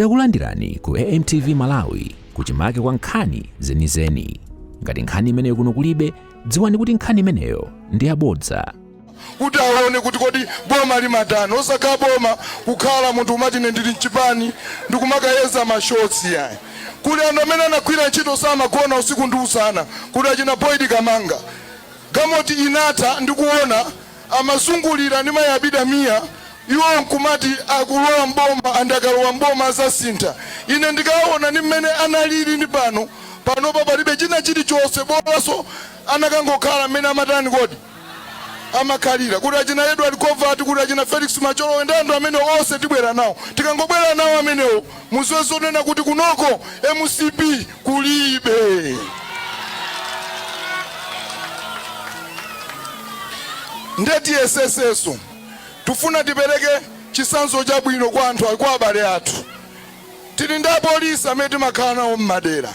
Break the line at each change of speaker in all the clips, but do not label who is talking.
Takulandirani ku AMTV Malawi kuchimake kwa nkhani zenizeni. Ngati nkhani imeneyo kuno kulibe, dziwani kuti nkhani imeneyo ndi yabodza.
Kuti aone kuti kodi boma limatani. Osakhala boma kukhala munthu umati ine ndili mchipani ndikumakayeza mashotsi, yayi. Kuli anthu amene anagwira ntchito, samagona usiku ndi usana. Kuli achina Boyd Kamanga, gamoti inatha ndikuona amazungulira ndi mayi Abida Mia, iwo nkumati akulowa mboma, and akalowa mboma azasintha. Ine ndikaona ndi mmene analili ndi pano, panopa palibe china chilichonse, bolanso anakangokhala mmene amatani kodi amakhalira. Kuti achina Edward Covert, kuti achina Felix Macholowe ndi anthu amene onse tibwera nawo. Tikangobwera nawo amenewo, muziwe zonena kuti kunoko MCP kulibe. Nde tiyeseseso, tifuna tipereke chitsanzo chabwino kwa anthu, kwa abale athu. Tili ndi apolisi amene timakhala nawo mmadera,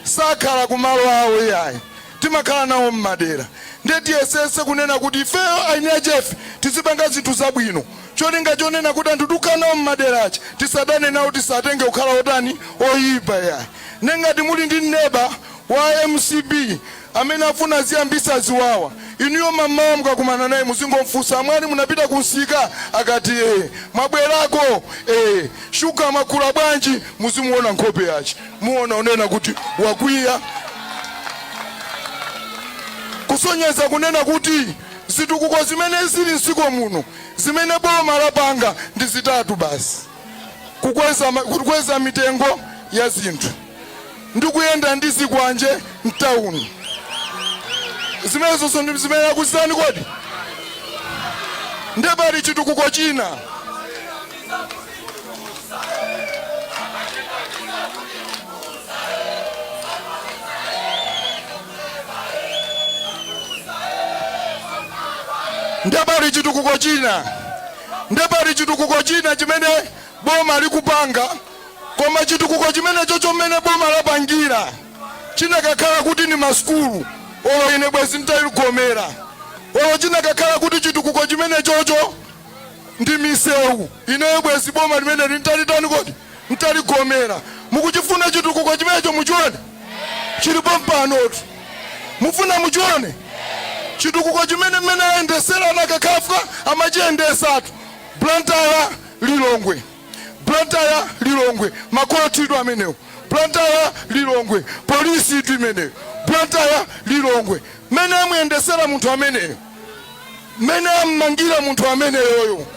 sakhala kumalo awo iyayi, timakhala nawo mmadera. Ndiye tiyesese kunena kuti ifeyo aini achefe tizipanga zinthu zabwino, cholinga chonena kuti anthu tikukhala nawo mmadera aja tisadane nawo, tisatenge kukhala otani, oyipa iyayi. Nengati muli ndi neba wa MCP amene afuna aziyambisa ziwawa, inuyo mamawa mukakumana naye muzingomfunsa, "Amwali, munapita kunsika?" Akati "Ee." "Mwabwerako?" "Ee." "Shuga mwagula bwanji?" Muzimuona nkhope yace, muona unena kuti wakwiya, kusonyeza kunena kuti zitukuko zimene zili mdziko muno, zimene boma lapanga, ndi zitatu basi: kukweza mitengo ya zinthu ndi kuyenda ndi zikwanje mtawuni. Zimenezonso ndi zimene akuzitani kodi? Nde pali chitukuko china? Nde pali chitukuko china? Nde pali chitukuko china chimene boma likupanga? Koma chitukuko chimenecho chomene boma lapangira, chinakakhala kuti ni masukulu, olo ine bwezi nditayigomera. Olo chinakakhala kuti chitukuko chimenechocho ndi misewu, ineyo bwezi boma limene nditalitani kodi, ntaligomera. Mukuchifuna chitukuko chimenecho? Muchione, chilipo mpanotu. Mufuna muchione chitukuko chimene mmene ayendesera anakakhafka amachiyendesatu? Blantyre, Lilongwe, Blantyre, Lilongwe, makhoti amenewo. Blantyre, Lilongwe, polisi itu imeneyo. Blantyre, Lilongwe, mmene amuyendesera munthu ameneyo, mmene ammangira munthu ameneyoyo,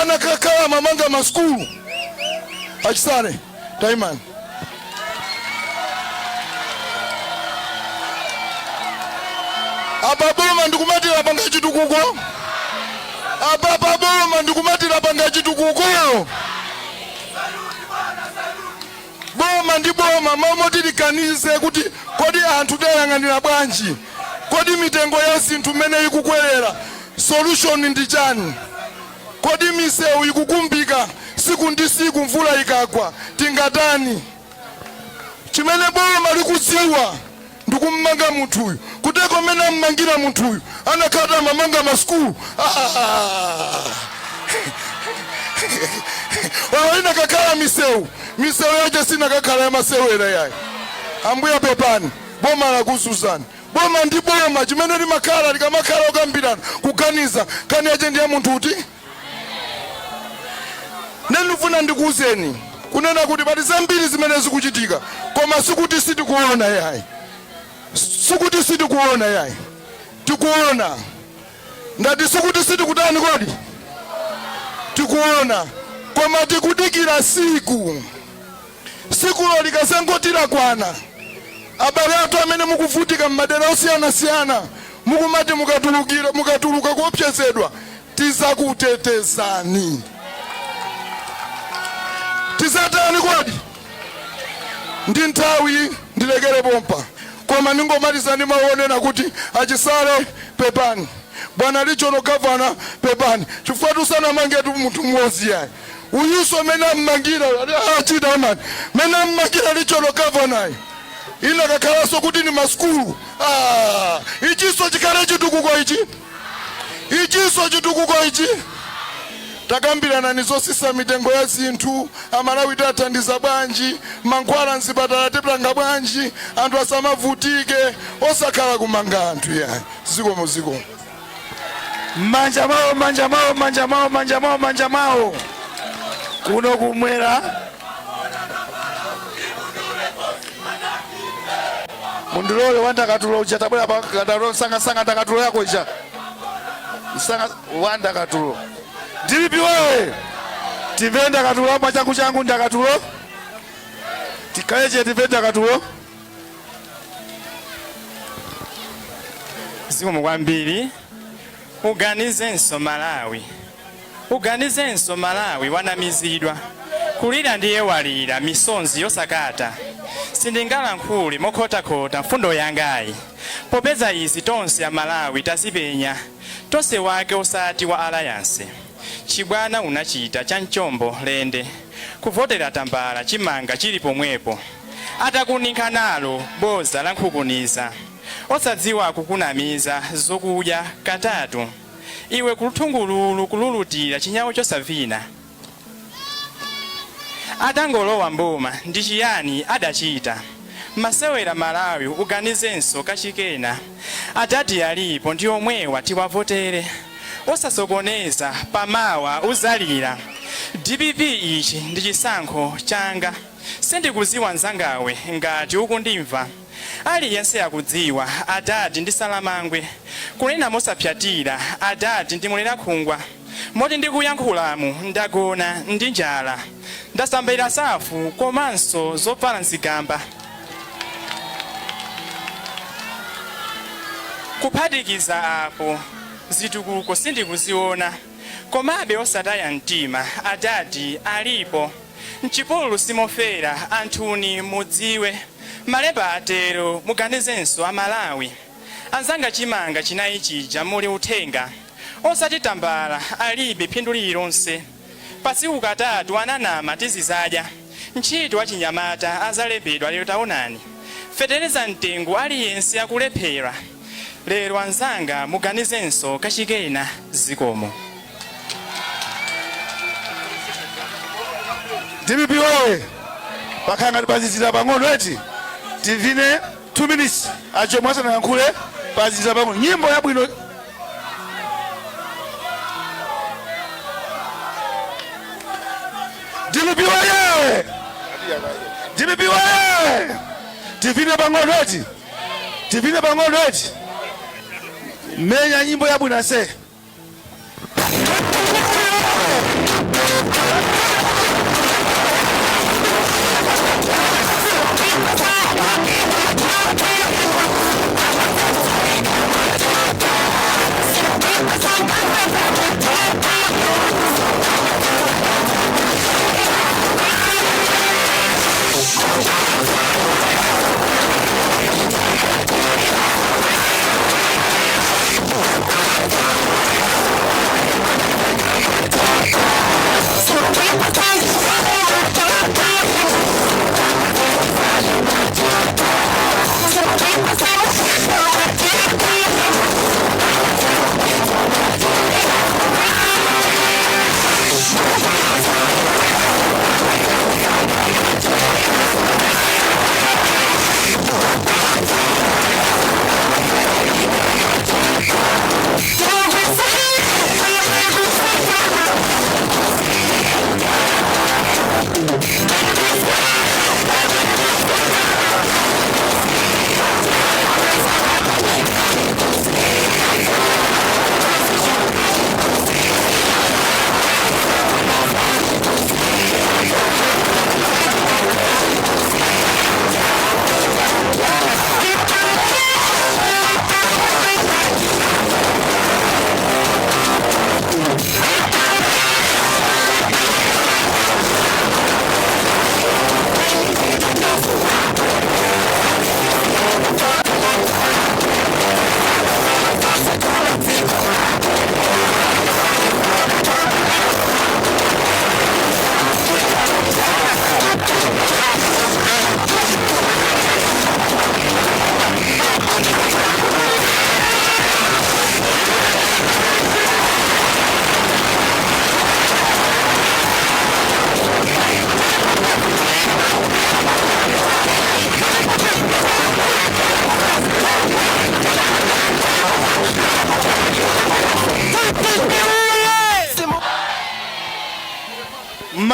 anakakhala amamanga masukulu achisale taimani. Apa boma ndikumati lapanga chitukuko? Apa pa boma ndikumati lapanga chitukuko? Boma ndi boma, momoti liganize kuti kodi anthu tayang'anira bwanji, kodi mitengo ya zinthu mmene ikukwerera, solution ndi chani, kodi misewu ikukumbika siku ndi siku mvula ikagwa, tingatani? Chimene boma likudziwa ndikummanga munthuyu. Kuteko mmene ammangira munthuyu, anakhala amamanga masukulu, ah! Olo inakakhala misewu, misewu yache sinakakhala yamasewera yayi. Ambuya, pepani, boma lakuzuzani. Boma ndi boma, chimene limakhala likamakhala okambirana, kuganiza, nkhani yache ndi ya munthu uti? Ndifuna ndikuwuzeni kunena kuti pali zambiri zimene zikuchitika, koma sikuti sitikuona yayi, sikuti sitikuona yayi, tikuona. Ndati sikuti sitikutani kodi, tikuona, koma tikudikira siku. Sikulo likazangoti lakwana, abale athu amene mukuvutika m'madera osiyanasiyana, mukumati mukatulukira, mukatuluka kuopsezedwa, tizakutetezani. Tizatani kodi? Ndi nthawi, ndilekere pompa, koma ndingomaliza ndi mawu onena kuti achisale, pepani. Bwana regional governor, pepani, chifukwa tusanamangetu munthu mmodzi yayi. Uyuso amene ammangira achita amani, mene ammangira regional governor, inakakhalanso kuti ni masukulu, ah, ichinso chikhale chitukuko ichi, ichinso chitukuko ichi. Takambirana zosisa mitengo ya zinthu, Amalawi tathandiza bwanji, mankhwala mzipatala tipanga bwanji, anthu asamavutike, osakhala kumanga anthu yayi. Zikomo, zikomo.
Manja mawo, manja mawo, manja mawo, manja mawo, manja mawo. Kuno kumwera mundilole wandakatulo uja, tabwera pa katatulo msangasanga, ndakatulo yako ija msanga, wandakatulo. DPP wewe, timve ndakatulo mwachangu changu, ndakatulo tikhaleche, timve ndakatulo.
Zikomo kwambiri. Uganizenso Malawi, uganizenso Malawi, wanamizidwa kulira ndiye walira misonzi yosakata. Sindingalankhule mokhotakhota mfundo yangayi, popeza izi tonse Amalawi tazipenya tonse, wake osati wa Alliance. Chibwana unachita cha mchombo lende kuvotera tambala chimanga chili pomwepo, atakuninkha nalo boza la nkhukuniza, osadziwa kukunamiza zokudya katatu iwe kuthungululu kululutira chinyawo chosavina. Atangolowa mboma ndi chiyani adachita? Masewera. Malawi, uganizenso kachikena. Adati alipo ndi omwewa tiwavotere, osasokoneza pamawa uzalira. DPP, ichi ndi chisankho changa. Sindikuziwa mzangawe ngati ukundimva. Aliyense akudziwa adati ndi salamangwe, kunena mosapyatira adati ndimulera khungwa, moti ndikuyankhulamu ndagona ndi njala, ndasambira safu komanso zovala mzigamba. Kuphatikiza apo, zitukuko sindikuziona. Komabe osataya mtima, adati alipo. Mchipululu simofera anthuni, mudziwe malemba atero. Muganizenso Amalawi anzanga, chimanga chinayi chija muli uthenga, osati tambala alibe phindu lililonse. Pasiku katatu ananama tizizadya, ntchito achinyamata azalembedwa, lero taonani fetereza mtengo, aliyense akulephera lero. Anzanga, muganizenso kachikena. Zikomo.
DPP wewe, pakhala ngati pazizira pang'ono eti? Tivine 2 minutes acho mwasanayankhule, pazizira pang'ono, nyimbo yabwino. DPP weye, DPP weye, tivine pang'ono eti? Tivine pang'ono eti? Menya nyimbo yabwino ase.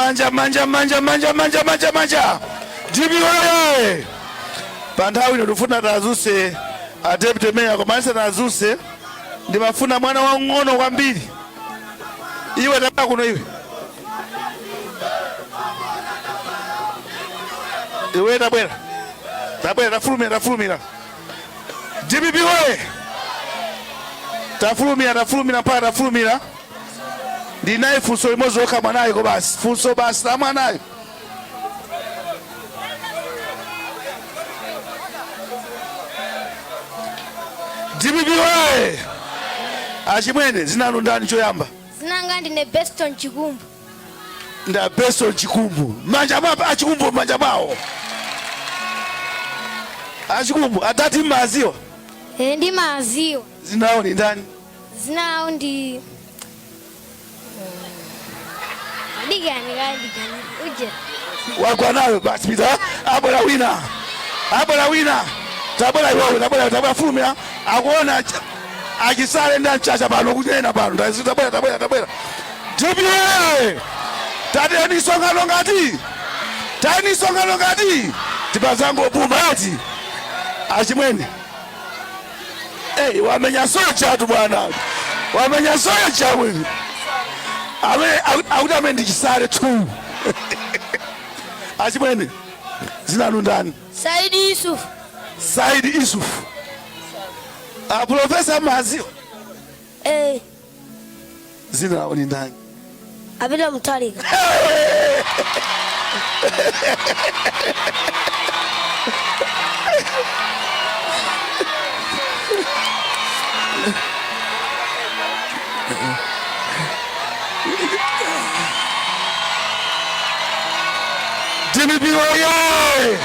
Manja, manja, manja, manja, manja, manja, manja. DPP oye! Pa nthawi ino tifuna tazuse a deputy mayor, koma ndisanazuse ndimafuna mwana wang'ono kwambiri. Iwe, tabwera kuno iwe. Iwe tabwera. Tabwera, tafulumira, tafulumira. DPP oye! Tafulumira, tafulumira mpaka tafulumira. Ndinaye funso limodzi lokha mwanayo ko basi. Funso basi la mwanayo. DPP oye! Achimwene, dzina lanu ndani choyamba?
Dzina langa ndine Beston Chikumbu.
Nda Beston Chikumbu. Manja mwa achikumbu, manja mwawo. Achikumbu, adati mmaziwa?
E, ndimaziwa.
Dzina lawo ni ndani?
Dzina lawo ndi Digani digani uje.
Wagwa nayo basi, pita. Abwera wina, abwera wina. Tabwera iwewe, tabwera, tabwera, fulumira. Akuona achisale ndi amchacha pano kunena pano. Tabwera, tabwera, tabwera. DPP, tateni songano ngati, tani songano ngati tipazango buma ati achimwene. Hey, wamenya soja tu bwana, wamenya soja mwini. Akuti amene ndi Chisale tu. Achimwene, dzina lanu ndani?
Saidi Yusuf.
Saidi Yusuf. A profesa maziwa?
Eh.
Dzina lawo ni ndani?
A Peter Mutharika.
DPP oye!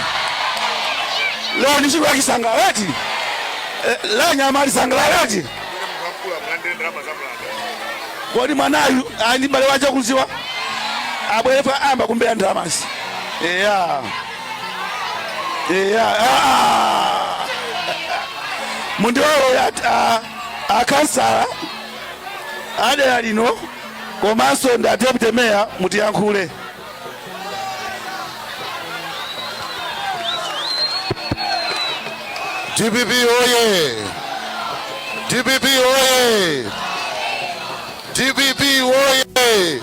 Leo ni siku ya kisangalati. Leo nyama alisangalati. Kodi mwanayu ali mbale waje kuziwa? Abwere pa amba kumbera ndalamazi. Eya. Eya. Ah. Mundiwalo ya akansala adera lino komanso nda deputy mayor, mutiyankhule.
DPP oye! DPP oye! DPP oye!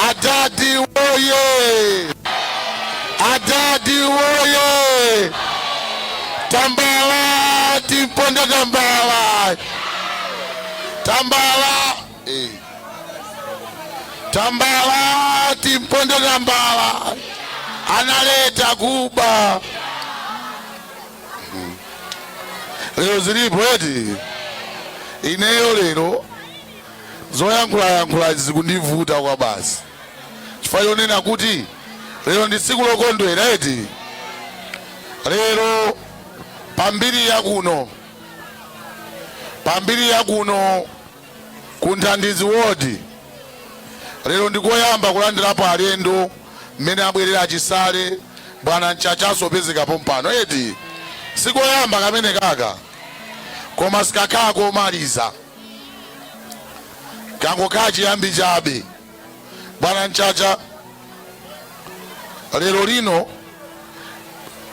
Adadi oye! Adadi oye! Tambala timponde tambala! Tambala! Eh. Tambala timponde tambala! Analeta kuba. Lero zilipo eti. Ineyo lero zoyankhulayankhula zikundivuta kwa basi, chifukwa chonena kuti lero ndi tsiku lokondwera eti. Lero pambiri yakuno, pambiri yakuno ku Nthandizi ward, lero ndikoyamba kulandirapo alendo mmene abwerera achisale bwana Mchachaso opezekapo mpano eti. Sikoyamba kamene kaka, koma sikakhala komaliza, kangokhala chiyambi chabe. Bwana Mchacha, lero lino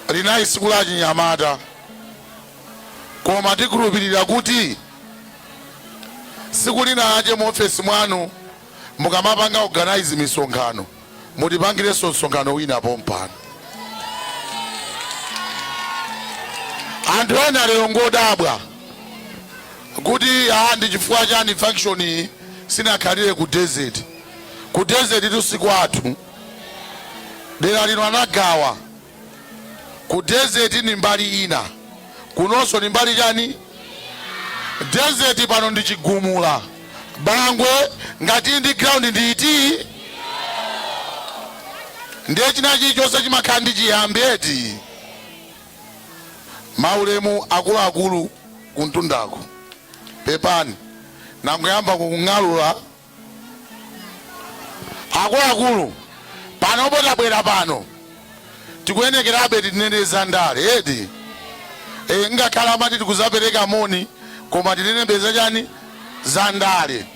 linali tsiku la chinyamata, koma tikhulupirira kuti tsiku lina ache mu ofesi mwanu mukamapanga organize misonkhano, mutipangirenso msonkhano wina pompano. Anthu ena lero ngodabwa kuti a ndi chifukwa chani function iyi sinakhalire ku desert. Ku desert tusiku athu dera lino anagawa. Ku desert ni mbali ina, kunonso ni mbali chani. Desert pano ndi Chigumula, Bangwe ngati ndi ground ndi iti, ndiye china chilichonse chimakhala ndi chiyambi eti. Maulemu akuluakulu kuntundako, pepani nangoyamba kung'alula. Akuluakulu, panopo tabwera pano, tikuyenekerabe tinene za ndale eti. Ngakhala amati tikuzapereka moni, koma tinenebe za chani, za ndale.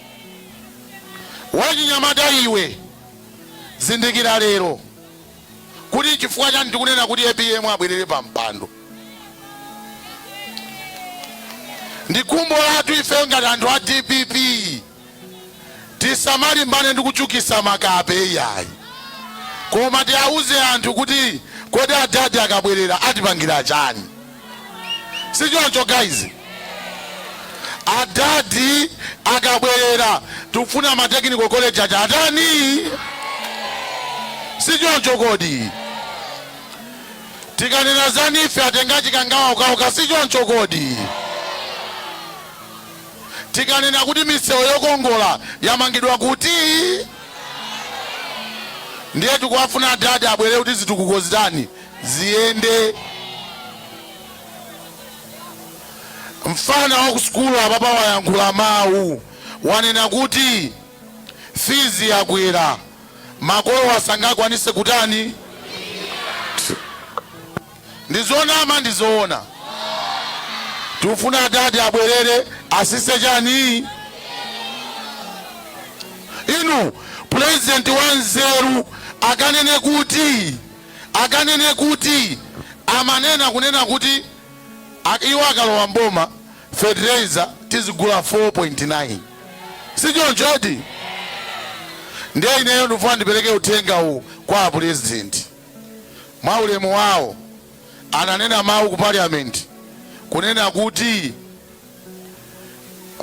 Wachinyamata iwe,
Zindikira lero kuti chifukwa chani tikunena kuti APM abwerere pa mpando. Ndi khumbo lathu ife ngati anthu a DPP, tisamalimbane ndi kuchukisa makape iyayi, koma tiauze anthu kuti kodi adadi akabwerera atipangira chani? Si choncho guys? Adadi akabwerera tikufuna ma technical college aja atani? Si choncho kodi? Tikanena za NEEF atenga Chikangawa ukauka, si choncho kodi? Tikanena kuti misewu yokongola yamangidwa kuti, ndiye tikuwafuna adadi abwere kuti zitukuko zitani? Ziyende. Mfana wa ku sukulu apapa wayankhula mawu, wanena kuti fees yakwera, makolo asangakwanise kutani. Ndizonama? Ndizoona? Tikufuna adadi abwerere asise chani? Inu, president wa nzeru akanene kuti amanena kunena kuti iwo akalowa mboma fertilizer tizigula 4.9, si choncho eti? Ndiye ineyo ndikufuna ndipereke uthenga uwu kwa president mwa ulemu wawo. Ananena mawu ku parliament kunena kuti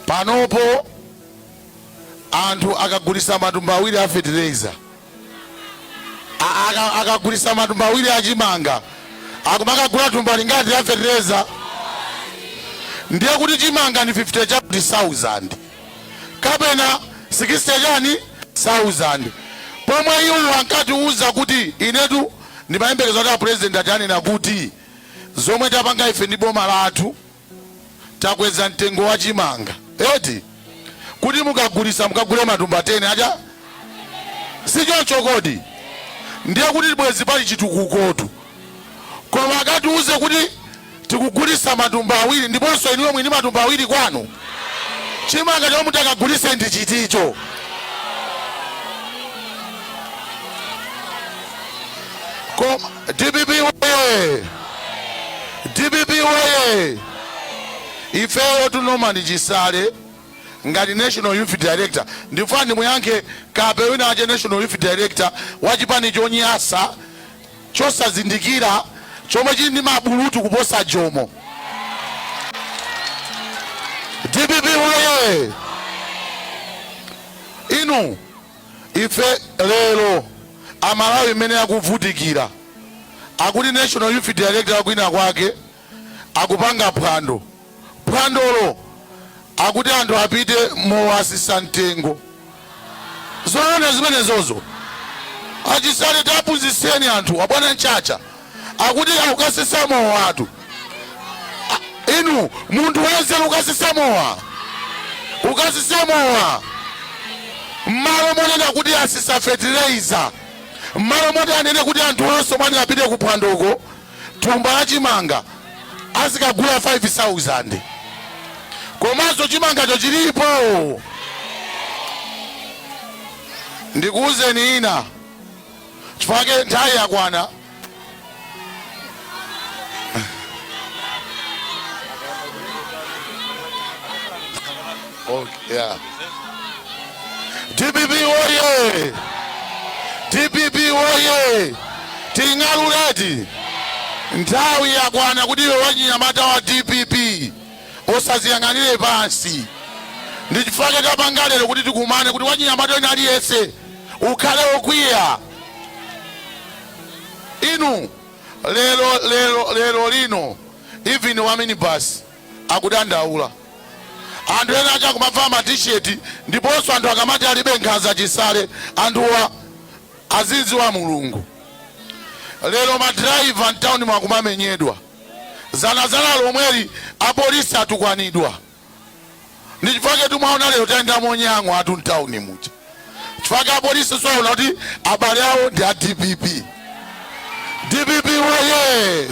panopo anthu akagulisa matumba 2 a fertilizer, akagulisa matumba 2 achimanga, akumakagula tumba lingati la fertilizer? Ndiye kuti chimanga ni 50 chakuti 1000 kapena 60 chani 1000, pomwe iwo ankatiuza kuti, inetu ndimayembekeza kuti a president atanena kuti zomwe tapanga ife ndi boma lathu, takweza mtengo wa chimanga eti, kuti mukagulisa mukagule matumba 10 aja, si choncho kodi? Ndiye kuti bwezi pali chitukukotu. Koma akatiuze kuti tikugulisa matumba 2, ndiponso inuyo mwini matumba 2 kwanu, chimanga chomwe mutakagulise ndi chiticho? Koma DPP woye! DPP woye! Ifeyo tu Norman Chisale ngati national youth director, ndifuna ndimuyankhe kape wina ache, national youth director wa chipani chonyasa, chosazindikira, chomwe chili ndi mabulutu kuposa Jomo. DPP woye! Inu, ife lero Amalawi mmene akuvutikira, akuti national youth director kwina kwake akupanga phwando. Phwandolo akuti anthu apite mowasisa mtengo. Zoona zimenezozo? Achisale, taphunzitseni anthu abwana Mchacha, akuti akukasisa mowa atu. Inu, munthu wanzeru ukasisa mowa, ukasise mowa mmalo monena kuti asisa fertilizer, mmalo moti anene kuti anthu onse omwe apite kuphwandoko thumba la chimanga azikagula 5000, komanso chimangacho chilipo. Ndikuwuzeni ina, chifukwa nthawi yakwana. Okay, yeah. DPP woye! DPP woye! Ting'aluleti, nthawi yakwana kuti iwe wachinyamata wa DPP usaziyang'anire pansi. Ndi chifukwa tapanga lero kuti tikumane, kuti wachinyamata wina aliyense ukhale wokwiya. Inu, lero lino even wa minibus akudandaula, anthu ena acha kumavala ma T-shirt, ndiponso anthu akamati alibe nkhanza Chisale, anthuwa azidziwa Mulungu. Lero madraiva mtawuni mwakumamenyedwa, zanazana lomweli apolisi atukwanidwa. Ndi chifukwa tumwaona lero tayenda monyang'wa atu mtawuni muja, chifukwa apolisi saona kuti abale awo ndi a DPP. DPP woye!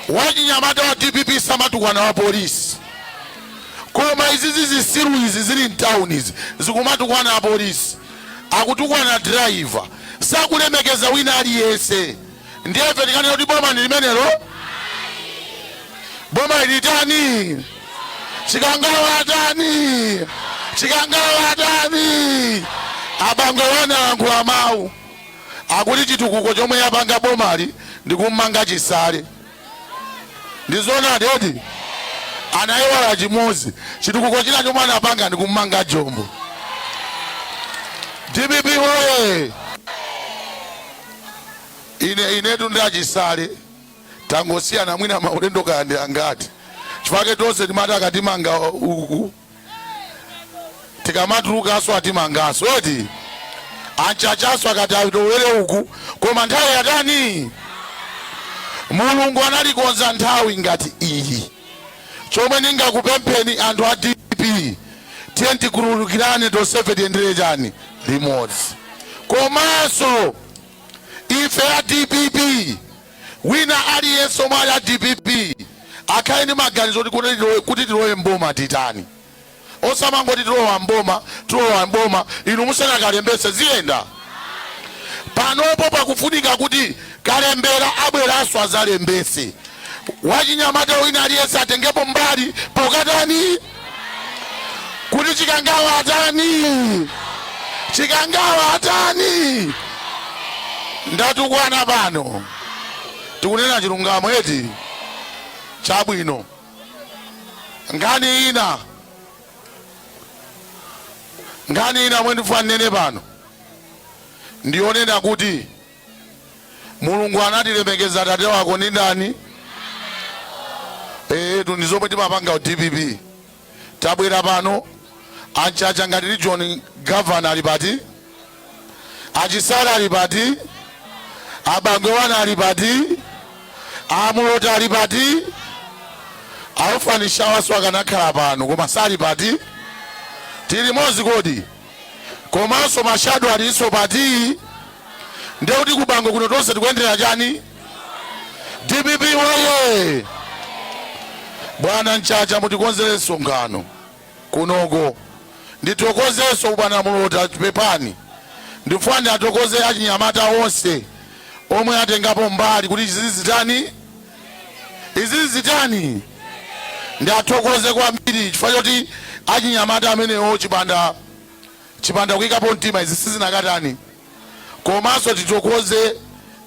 Wachinyamata wa DPP samatukwana wa polisi, koma izizi zisiru izi zili mtawuni izi zikumatukwana apolisi. Akutukwana driver, sakulemekeza wina aliyense. Ndiye ife tikanena kuti boma ndi limenelo? Boma ilitani? Chikangawa atani? Chikangawa atani? Abangwe wanalankhula mawu akuti chitukuko chomwe yapanga bomali ndikummanga Chisale. Ndizoona eti? Anayiwala chimodzi, chitukuko china chomwe anapanga ndikummanga Jombo. DPP woye! Ine inetu ndi aChisale tangosiyana mwina maulendo kaya ndi angati, chifukwa tonse timati akatimanga uku tikamatulukanso atimanganso eti, anchachaso akati atowere uku, koma nthawi yatani? Mulungu analikonza nthawi ngati iyi. Chomwe ndingakupempheni anthu a DPP, tiye tikhululukirane tonsefe, tiyendere chani limodzi. Komanso ife a DPP, wina aliyense omwe ali a DPP akhale ndi maganizo kuti tilowe mboma titani, osamangoti tilowa mboma, tilowa mboma inu musanakalembese. Ziyenda panopo pakufunika kuti kalembera abweranso azalembese. Wachinyamata wina aliyense atengepo mbali pokatani kuti Chikangawa atani, Chikangawa atani. Ndatukwana pano, tikunena chilungamo eti? Chabwino. Nkhani ina mwe ndifuna ndinene pano ndionena kuti Mulungu anatilemekeza tate wako ndi ndani? Etu, ndi zomwe timapanga ku DPP. Tabwera pano anchacha ngati region governor ali pati, aChisale ali pati, abangwe wana ali pati, amulota ali pati, aufanishawaso akanakhala pano koma sali pati. Tili mozi kodi? Komanso ma shadow alinso pati? Ndekuti kubango kuno tonse tikuyendera chani? DPP woye! Bwana Mchacha, mutikonzere msonkhano kunoko. Ndithokozenso bwana Mulota, pepani, ndifuna ndiathokoze achinyamata onse omwe atengapo mbali kuti izi zitani, izi zitani. Ndiathokoze kwambiri chifukwa choti achinyamata amenewo chipanda kuyikapo mtima izi sizinakatani. Komanso tithokoze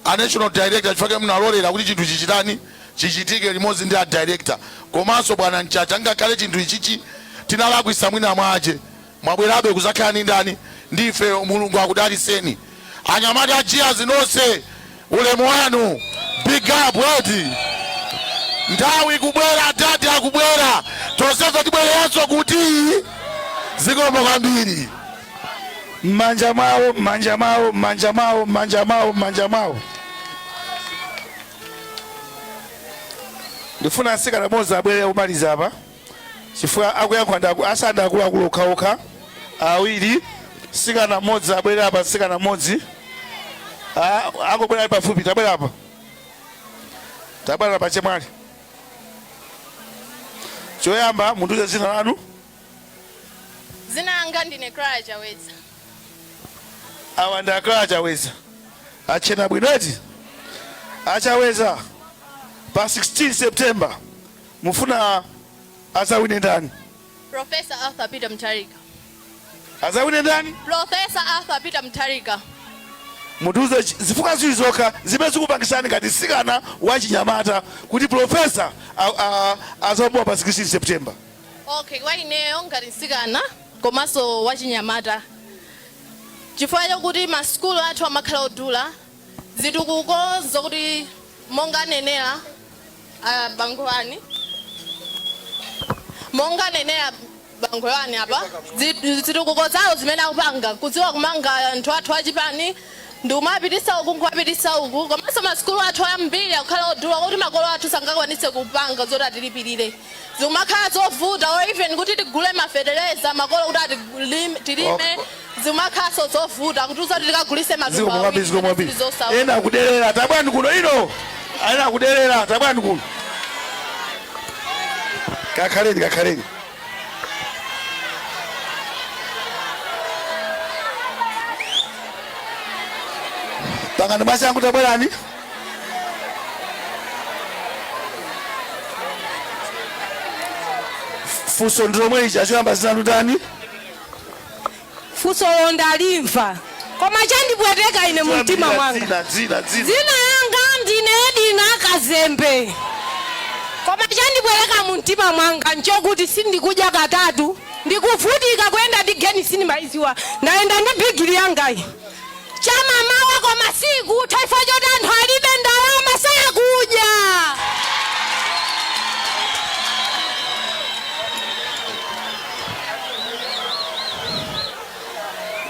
a national director chifukwa munalolera kuti chinthu chichitani, chichitike limodzi ndi a director. Komanso bwana Mchacha, ngakhale chinthu ichichi tinalakwisa mwina mwache, mwabwerabe kuzakhala ndi ndani? Ndife. Mulungu akudaliseni. Anyamata a Jiaz nonse, ulemu wanu, big up eti. Nthawi ikubwera, dadi akubwera, tonsefe tibwereranso kuti. Zikomo kwambiri.
M'manja mwawo, m'manja mwawo, m'manja mwawo, m'manja mwawo, m'manja mwawo. Ndifuna asikana mmodzi abwere kumaliza apa, chifukwa akuyankhula ndi asanda akuluakulu okhaokha awiri. Sikana mmodzi abwere apa, sikana mmodzi. Ah, angobwera ali pafupi. Tabwera apa, tabwera pa chemwali. Choyamba mundiuze dzina lanu.
Zina langa ndine Clara Chaweza.
Awa ndi aClara Chaweza, achena bwino eti? Achaweza, pa 16 September mufuna azawine ndani?
Professor Arthur Peter Mutharika.
Azawine ndani?
Professor Arthur Peter Mutharika.
Mutiuze zifukwa ziwiri zokha zimene zikupangisani ngati msikana wa chinyamata kuti professor azawina pa 16 September.
Okay, kwa ineyo ngati msikana komanso wachinyamata, chifukwa chokuti masukulu athu amakhala odula, zitukuko zokuti monga anenera bangwani, monga anenera bangwani apa, zitukuko zawo zimene akupanga, kudziwa kumanga anthu athu achipani ndi kumapitisa uku nkumapitisa uku. Komanso masukulu athu ambiri akukhala odula kuti makolo athu sangakwanitse kupanga zoti atilipirire, zikumakhala zovuta, or even kuti tigule mafetereza makolo kuti tilime zikumakhalanso zovuta, kutiuza kuti tikagulise matumba
Zikomo kwambiri.
awiri.
Zikomo kwambiri.
Zosauka.
Ena akuderera, tabwani kuno ino. Ena akuderera, tabwani kuno. Kakhaleni, kakhaleni. Pangani mwachangu, tabwerani. Funso ndi lomwe lija choyamba, dzina ndani?
Funso ndalimva, koma chandipweteka ine mu mtima mwanga.
Dzina, dzina, dzina.
Dzina langa ndine Edina Kazembe, koma chandipweteka mu mtima mwanga nchokuti sindikudya katatu, ndikuvutika kuyenda ndi geni, sindimaiziwa. Ndayenda ndi bigili yangayi chamamawa, koma sikutha ifo choti anthu alibe ndalama, sakudya.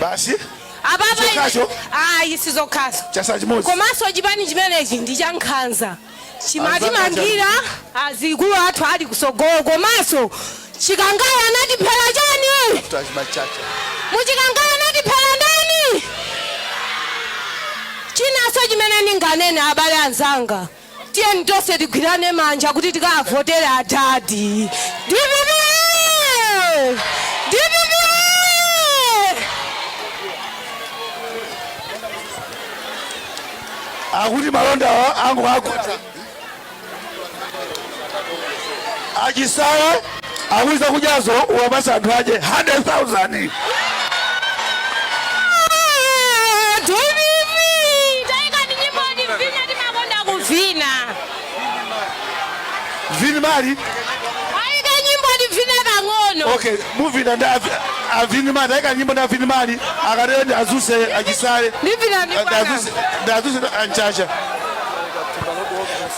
Basi?
Apapa.
Zokhazo?
Ayi, sizokhazo.
Chasa chimodzi.
Komanso chipani chimenechi ndi cha nkhanza, chimatimangira azikulu athu ali kusogolo. Komanso Chikangawa anatiphera chani?
Machacha.
Muchikangawa anatiphera ndani? Chinanso chimene ndinganene, abale anzanga, tiyeni tonse tigwirane manja kuti tikavotere adadi. DPP, DPP!
Akuti malonda angu agwetsa achisale, akuiza kudyazo uwapasa anthu aje 100,000.
DPP! Tayikani nyimbo ndivina, timakonda kuvina.
Vini mali.
Ayike nyimbo ndivine pang'ono.
Okay, muvina ndi avini mali. Ayika nyimbo ndi avini mali. Akatero ndi azuse achisale.
Ndivina ndi bwana.
Ndi azuse anchacha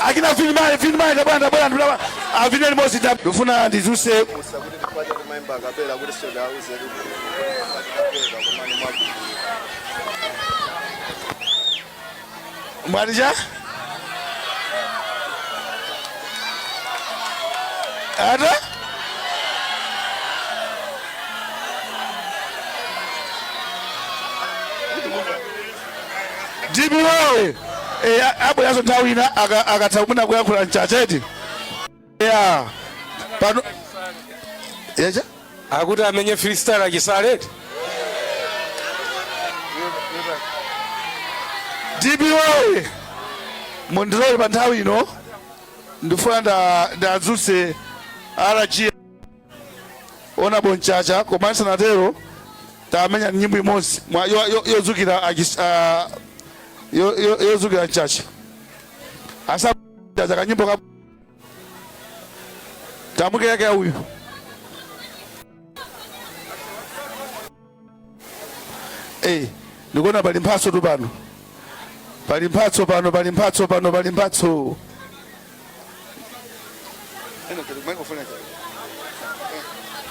akina vini mali. Vini mali, tabwana, tabwana, tabwana, avine limodzi. Ndifuna ndizuse.
Kuti tikwate timayimba akapela kuti sodauze akapela komani mwagulu.
Mwatija ata DPP abweranso nthawi ina akatha kumuna kuyankhula mchacheti ya pano yecha.
Akuti amenye freestyle achisale.
DPP, mundilole pa nthawi ino ndifuna ndadzutse RG Honorable Mchacha, koma ndisanatero tamenya nyimbo imodzi yodzukira yodzukira Mchacha, asa Mchacha, kanyimbo ka tamukeyake uyu. Ndikuona pali mphatso tu pano, pali mphatso pano, pali mphatso pano, pali mphatso.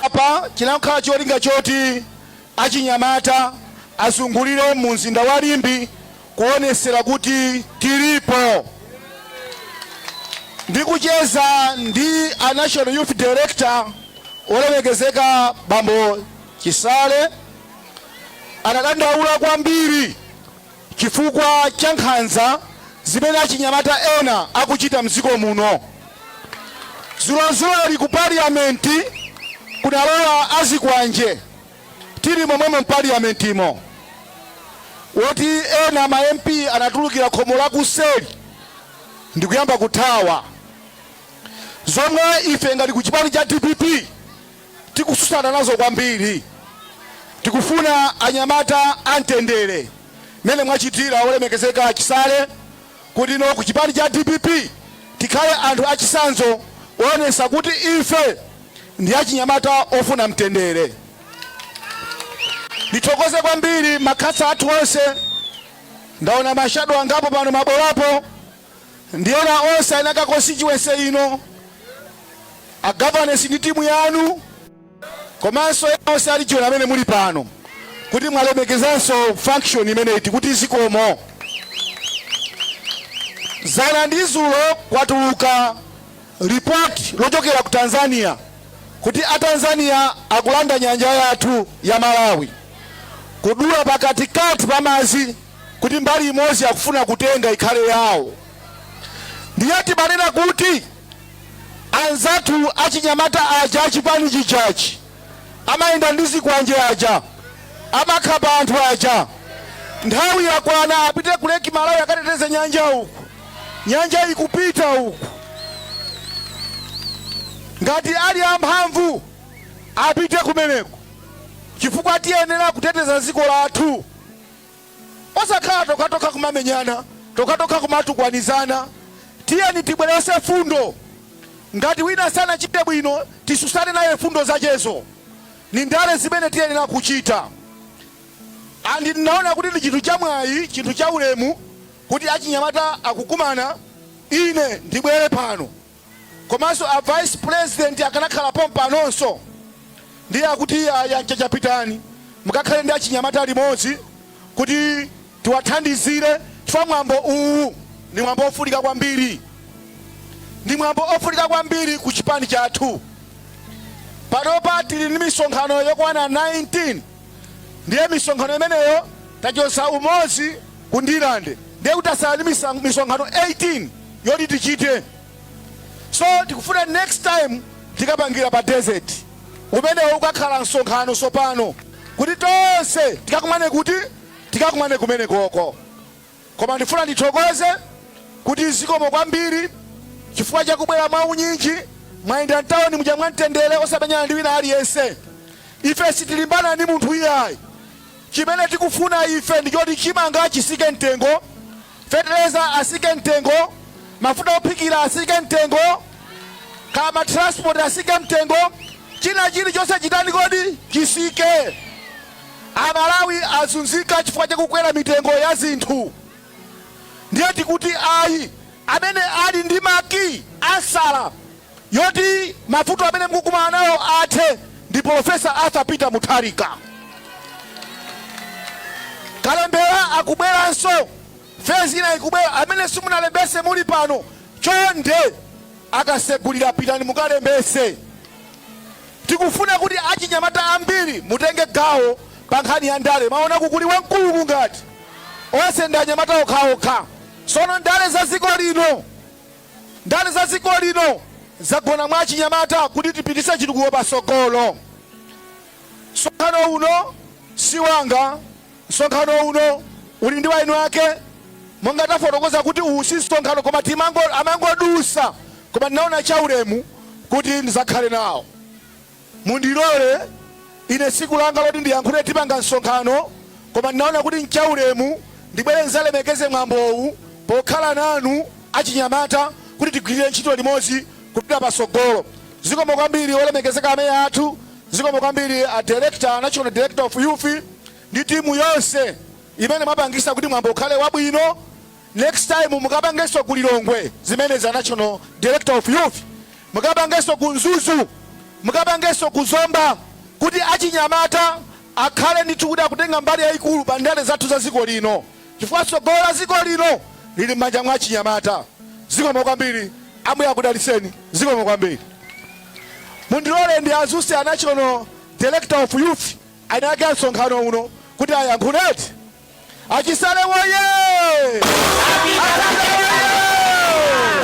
Apa chinakhala cholinga choti achinyamata azungulire mu mzinda wa Limbe kuonesera kuti tilipo, ndikucheza ndi a National Youth Director olemekezeka bambo Chisale, anadandaula kwambiri chifukwa cha nkhanza zimene achinyamata ena akuchita mdziko muno. Zulozuloli ku parliament kunalowa azikwanje, tili momwemo mpaliamentimo, woti ena ma MP anatulukira khomo lakuseli ndikuyamba kuthawa, zomwe ife ngati ku chipani cha DPP tikususana nazo kwambiri. Tikufuna anyamata amtendere, mene mwachitira olemekezeka Chisale, kuti no, ku chipani cha DPP tikhale anthu achisanzo oonesa kuti ife ndi achinyamata ofuna mtendere. Ndithokoze kwambiri makhansala athu onse, ndaona ma shadow angapo pano, mabolapo ndi ena onse ainaka constituency ino, a governance ndi timu yanu, komanso ena onse ali chiona amene muli pano, kuti mwalemekezanso function imeneyi, tikuti zikomo. Zana ndi zulo kwatuluka ripoti lochokera ku Tanzania kuti atanzania akulanda nyanja yathu ya Malawi, kudula pakatikati pa madzi kuti mbali imodzi akufuna kutenga ikhale yawo. Ndiye timanena kuti anzathu achinyamata aja achipani chijachi amayenda ndi zikwanje aja, amakhapa anthu aja.
Nthawi yakwana apite ku Lake Malawi akateteze nyanja uku. Nyanja ikupita uku. Ngati ali amphamvu apite kumeneko, chifukwa tiyenera kuteteza dziko lathu, osakhala tokhatokha kumamenyana tokhatokha, kumatukwanizana. Tiyeni tibwerese fundo. Ngati wina sanachite bwino, tisusane naye fundo zachezo. Ni ndale zimene tiyenera kuchita. And ndinaona kuti ndi chinthu chamwayi, chinthu cha ulemu kuti achinyamata akukumana, ine ndibwere pano. Komanso a Vice President akanakhala pompanonso, ndiye akuti ayanchachapitani mukakhale ndi achinyamata limodzi kuti tiwathandizire, chifukwa mwambo uwu ndi mwambo ofunika kwambiri, ndi mwambo ofunika kwambiri ku chipani chathu. Panopa tili ndi misonkhano yokwana 19. Ndiye misonkhano imeneyo tachosa umodzi ku Ndirande, ndiye kuti tasala ndi misonkhano 18 yoti tichite. So tikufuna next time tikapangira pa desert, umenewo ukakhala msonkhano sopano kuti tonse tikakumane, kuti tikakumane kumene koko. Koma ndifuna ndithokoze kuti zikomo kwambiri chifukwa chakubwera mwaunyinji. Mwayenda mtawuni muja mwamtendere, osamenyana ndi wina aliyense. Ife sitilimbana ndi munthu iyayi. Chimene tikufuna ife ndichoti chimanga chisike mtengo, fetereza asike mtengo, mafuta ophikira asike mtengo, kama transport asike mtengo, china chilichonse chitani kodi? Chisike. Amalawi azunzika chifukwa chakukwera mitengo ya zinthu. Ndiye tikuti ayi, amene ali ndi maki answer yoti mavuto amene mukukumana nawo athe ndi Professor Arthur Peter Mutharika. Kalembera akubweranso, phase ina ikubwera. Amene simunalembese muli pano, chonde, akasegulira pitani mukalembese. Tikufuna kuti achinyamata ambiri mutenge gawo pa nkhani ya ndale. Maona kukuli wamkulu ngati onse ndi anyamata okhaokha. Sono ndale za dziko lino, ndale za dziko lino zagona mwa achinyamata kuti tipitise chitukuko pasogolo. Msonkhano uno si wanga, msonkhano uno uli ndi wainu ake. Monga tafotokoza kuti uwu si msonkhano, koma timango amangodusa, koma ndinaona chaulemu kuti ndizakhale nawo. Mundilole, ine siku langa loti ndiyankhule tipanga msonkhano, koma ndinaona kuti nchaulemu ndibwere nzalemekeze mwambowu pokhala nanu achinyamata kuti tigwirire ntchito limodzi kupita pasogolo. Zikomo kwambiri, olemekezeka ameya athu. Zikomo kwambiri a director, National Director of Youth, ndi timu yonse imene mwapangisa kuti mwambo ukhale wabwino. Next time mukapangenso ku Lilongwe zimene za National Director of Youth, mukapangenso ku Mzuzu, mukapangenso ku Zomba, kuti achinyamata akhale ndithu kuti akutenga mbali yayikulu pa ndale zathu za dziko lino, chifukwa tsogolo la dziko lino lili m'manja mwa achinyamata. Zikomo kwambiri, Ambuye akudalitseni. Zikomo kwambiri. Mundilole ndi azuse a National Director of Youth, eni ake a msonkhano uno, kuti ayankhuleti. Achisale woye! Achisale woye!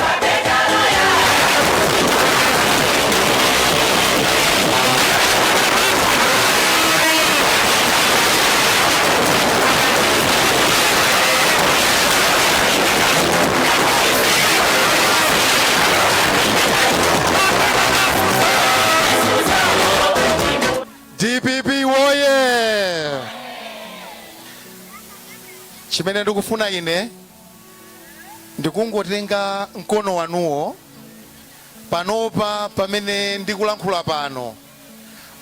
DPP woye! Chimene ndikufuna ine ndikungotenga mkono wanuwo panopa pamene ndikulankhula pano.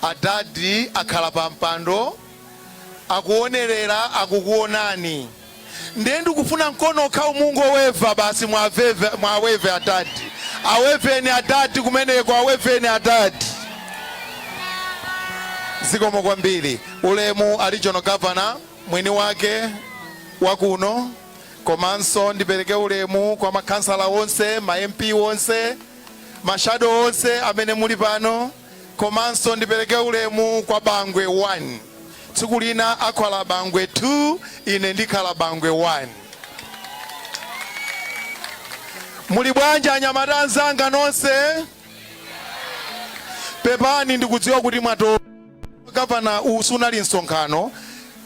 Adadi akhala pa mpando, akuonerera, akukuonani. Ndiye ndikufuna mkono okhawu mungoweva basi, mwaveve, mwaweve adadi. Aweveni adadi kumeneko, aweveni adadi. Zikomo kwambiri. Ulemu a Regional Governor mwini wake wakuno, komanso ndipereke ulemu kwa makhansala onse, ma MP onse, ma shadow onse amene muli pano, komanso ndipereke ulemu kwa Bangwe 1. Tsiku lina akhala Bangwe 2, ine ndikhala Bangwe 1. Muli bwanji anyamata anzanga nonse? Pepani, ndikudziwa kuti mwato gavana, uwu sunali msonkhano.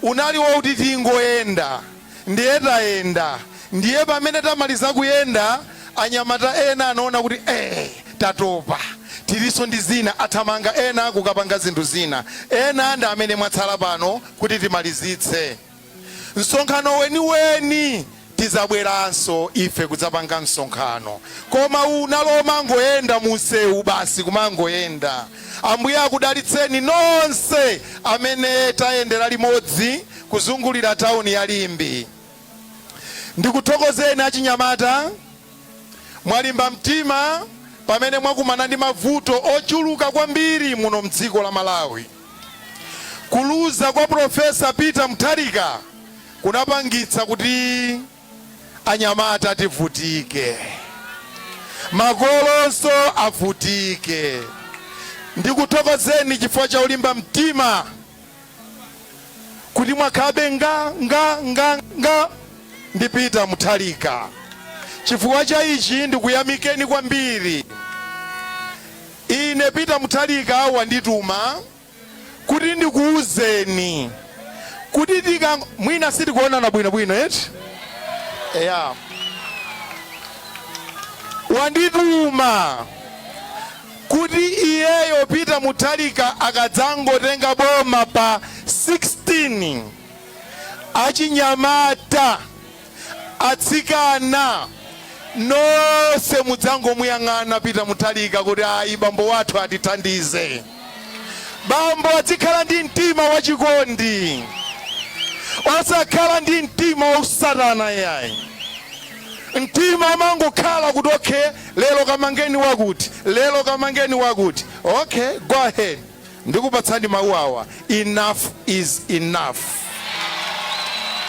Unali woti tingoyenda, ndiye tayenda. Ndiye pamene tamaliza kuyenda, anyamata ena anaona kuti tatopa, tilinso ndi zina, athamanga ena kukapanga zinthu zina. Ena ndi amene mwatsala pano kuti timalizitse msonkhano weniweni. Tizabweranso ife kudzapanga msonkhano, koma unalo mangoyenda munsewu basi, kumangoyenda. Ambuye akudalitseni nonse amene tayendera limodzi kuzungulira tawuni ya Limbe. Ndikuthokozeni achinyamata, mwalimba mtima pamene mwakumana ndi mavuto ochuluka kwambiri muno mdziko la Malawi. Kuluza kwa Profesa Peter Mutharika kunapangitsa kuti anyamata tivutike, makolonso avutike. Ndikuthokozeni chifukwa cha ulimba mtima kuti mwakhabe nga nga nga nga ndi Peter Mutharika. Chifukwa cha ichi ndikuyamikeni kwambiri. Ine Peter Mutharika wandituma kuti ndikuwuzeni kuti tika mwina sitikuonana bwinobwino eti, eya, wandituma kuti iyeyo Peter Mutharika akadzangotenga boma pa 16, achinyamata, atsikana nonse mudzangomuyang'ana Peter Mutharika kuti ayi, bambo wathu atithandize. Bambo adzikhala ndi mtima wachikondi, osakhala ndi mtima wausatana yayi, mtima amangokhala kuti okay, lero kamangeni wakuti, lero kamangeni wakuti. Okay, go ahead. Ndikupatsani mawu awa: enough is enough,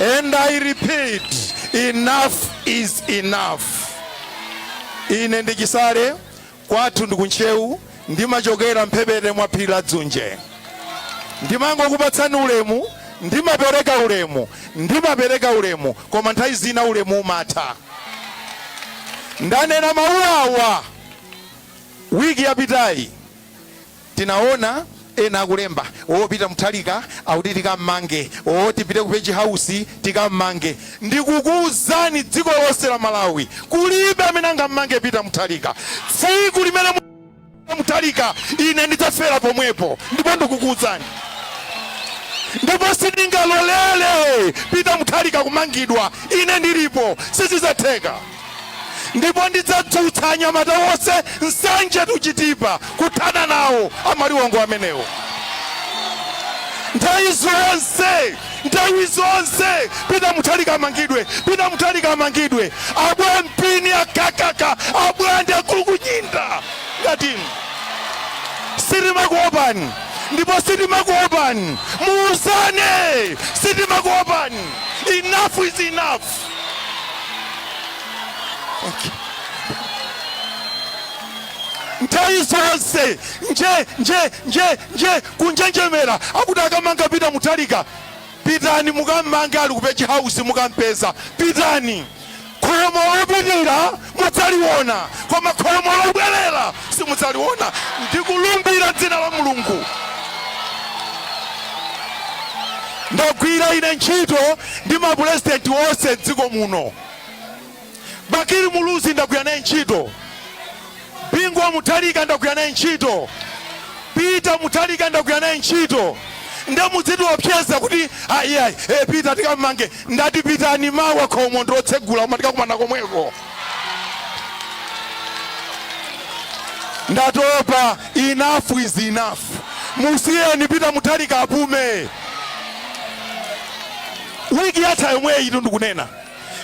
and I repeat, enough is enough. Ine ndichisale kwathu ndikuntchewu, ndimachokera mphepete mwa phiri la Dzunje. Ndimangokupatsani ulemu, ndimapereka ulemu, ndimapereka ulemu, koma nthawi zina ulemu umatha. Ndanena mawu awa wiki yapitayi. Tinaona ena akulemba, "O, Peter Mutharika akuti tikammange, o, tipite ku Page House tikammange." Ndikukuwuzani, dziko lonse la Malawi kulibe amene angammange Peter Mutharika. Tsiku limene Mutharika, ine ndidzafera pomwepo. Ndipo ndikukuwuzani, ndipo sindingalolere Peter Mutharika kumangidwa ine ndilipo, sizidzatheka. Ndipo ndidzadzutsa anyamata onse Nsanje tuchitipa kuthana nawo amaliwongo amenewo. Nthawi zonse, nthawi zonse, Peter Mutharika amangidwe, Peter Mutharika amangidwe. Abwa mpini akakaka, abwande akulukunyinda ngatinu, sitimakuopani, ndipo sitimakuopani. Muuzane, sitimakuopani. Enough is enough. Thank you. Nthawi zonse nje nje nje nje kunjenjemera akuti akamanga Peter Mutharika. Pitani mukammange ali ku Page House, mukampeza. Pitani, khomo lopitira mudzaliona, koma khomo lobwerera simudzaliona. Ndikulumbira dzina la Mulungu, ndagwira ine ntchito ndi mapurezidenti onse mdziko muno. Bakili Muluzi ndagwira naye ntchito, Bingu wa Mutharika ndagwira naye ntchito, Peter Mutharika ndagwira naye ntchito. Nde mudzitiopseza kuti ayiayi, Peter tikammange. Ndati pitani mawa, khomo ndiotsegula, koma tikakumana komweko. Ndatopa, enough is enough. Musiyeni Peter Mutharika apume. Wiki yatha yomweyi ndikunena,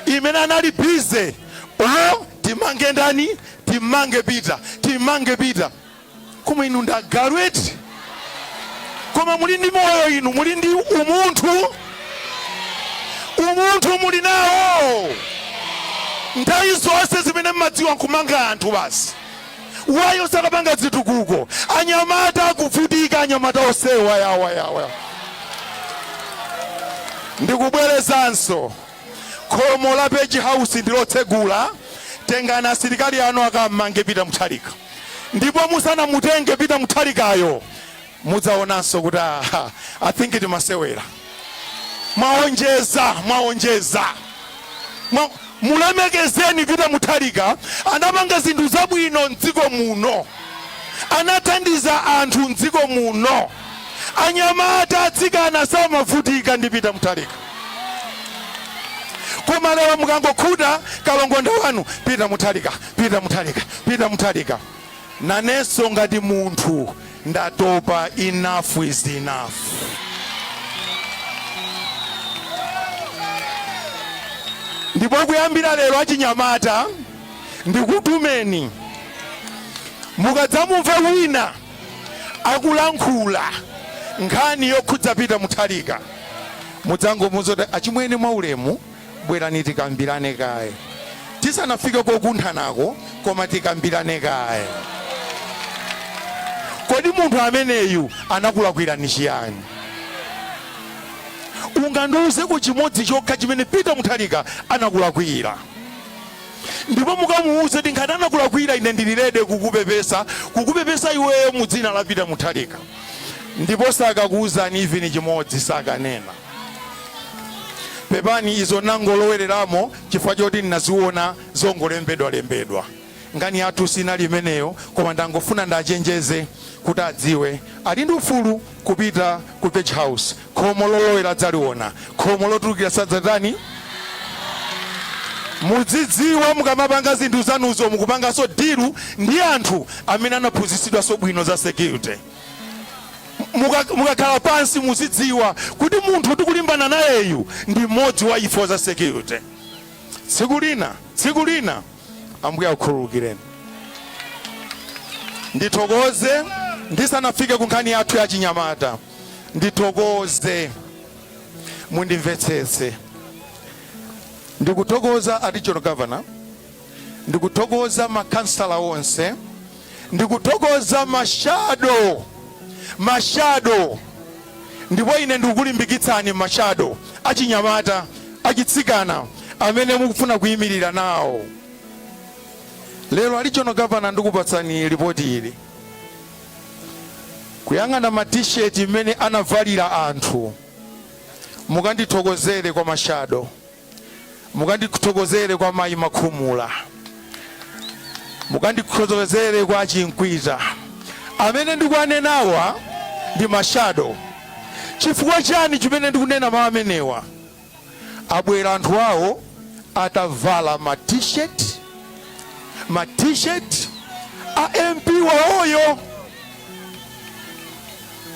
imene anali busy, o, timange ndani, timange Peter, timange Peter. Koma inu ndagalu eti? Koma muli ndi moyo inu? Muli ndi umunthu? Umunthu muli nawo? Nthawi zonse zimene mmadziwa nkumanga anthu basi, wayo sakapanga zitukuko. Anyamata akuvutika, anyamata osewa yawa yawa. Ndikubwerezanso, khomo la Page House ndilotsegula. Tengani asilikali anu akammange Peter Mutharika, ndipo musanamutenge Peter Mutharikayo, mudzaonanso kuti, ah, I think timasewera.
Mwaonjeza, mwaonjeza. Mulemekezeni Peter Mutharika, anapanga zinthu zabwino mdziko muno, anathandiza anthu mdziko muno, anyamata, atsikana samavutika ndi Peter Mutharika. Koma lero mukangokhuta kalongonda wanu, Peter Mutharika, Peter Mutharika, Peter Mutharika. Nanenso ngati munthu ndatopa, enough is enough. Ndipo kuyambira lero achinyamata ndikutumeni, mukadzamumva wina akulankhula nkhani yokhudza Peter Mutharika, mudzangomuuza kuti achimwene, mwaulemu, bwerani tikambirane kaye tisanafike kokunthanako, koma tikambirane kaye. Kodi munthu ameneyu anakulakwirani chiyani? Ungandiuzeko chimodzi chokha chimene Peter Mutharika anakulakwira? Ndipo mukamuuze kuti ngati anakulakwira, ine ndili ready kukupepesa, kukupepesa iweyo mu dzina la Peter Mutharika. Ndipo sakakuuzani even chimodzi, sakanena. Pepani, izo nangolowereramo chifukwa choti ndinaziona zongolembedwalembedwa. Nkhani yathu sinali imeneyo, koma ndangofuna ndachenjeze kuti adziwe ali ndi ufulu kupita ku Page House. Khomo lolowera adzaliona, khomo lotulukira sadzatani. Mudzidziwa mukamapanga zinthu zanuzo, mukupanganso deal ndi anthu amene anaphunzitsidwanso bwino za security. Mukakhala pansi muzidziwa kuti munthu tikulimbana nayeyu ndi mmodzi wa ifo za security. Tsiku lina, tsiku lina Ambuye akukhululukireni. Ndithokoze ndisanafike ku nkhani yathu ya chinyamata, ndithokoze, mundimvetsetse. Ndikuthokoza a regional governor, ndikuthokoza makhansala onse, ndikuthokoza ma shadow, ma shadow. Ndipo ine ndikukulimbikitsani ma shadow achinyamata, achitsikana amene mukufuna kuyimirira nawo. Lero a regional governor ndikupatsani ripoti ili, kuyang'ana ma t-shirt mmene anavalira anthu. Mukandithokozere kwa ma shadow, mukandithokozere kwa mayi Makhumula, mukandithokozere kwa Chinkwita. Amene ndikuanenawa ndi ma shadow. Chifukwa chani chimene ndikunena mawu amenewa? Abwera anthu awo atavala ma t-shirt, ma t-shirt a MP wawoyo.